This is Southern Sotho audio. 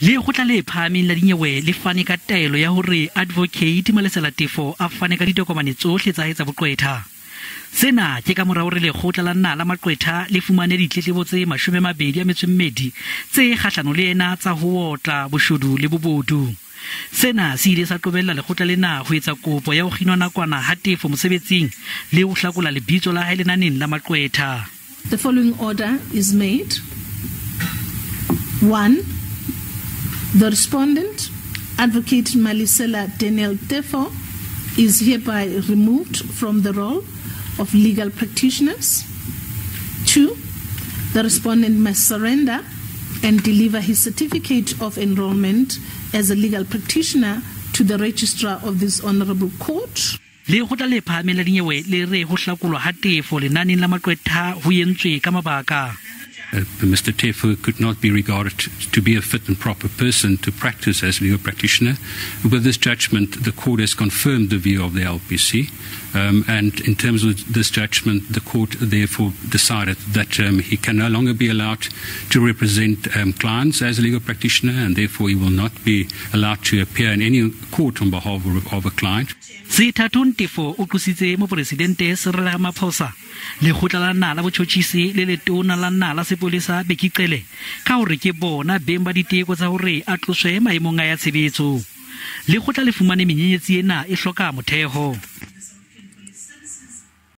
Lekgotla le Phahameng la Dinyewe le fane ka taelo ya hore Advocate Malesela Teffo a fane ka ditokomane tsohle tsa hae tsa boqwetha. Sena ke ka mora hore lekgotla la naha la maqwetha le fumane ditletlebo tse 22 tse kgahlano le yena tsa ho otla, boshodu le bobodu. Sena se ile sa qobella lekgotla lena ho etsa kopo ya ho kginwa nakwana ha Teffo mosebetsing le ho hlakola lebitso la hae lenaneng la maqwetha. The following order is made. 1. The respondent, Advocate Malesela Daniel Teffo, is hereby removed from the role of legal practitioners. 2. The respondent must surrender and deliver his certificate of enrollment as a legal practitioner to the registrar of this honorable court. Lekgotla le Phahameng la Dinyewe le re ho hlakolwa ha Teffo lenaneng la maqwetha ho entswe ka mabaka. Mr. Teffo could not be regarded to be a fit and proper person to practice as a legal practitioner. With this judgment, the court has confirmed the view of the LPC. And in terms of this judgment, the court therefore decided that he can no longer be allowed to represent clients as a legal practitioner, and therefore he will not be allowed to appear in any court on behalf of a client. Sethathong Teffo o qositse mopresidente Cyril Ramaphosa, lekgotla la naha la botjhotjhisi le letona la naha la sepolesa Bheki Cele ka hore ke bona beng ba diteko tsa hore a tloswe maemong a ya tshebetso. Lekgotla le fumane menyenyetsi ena e hloka motheo.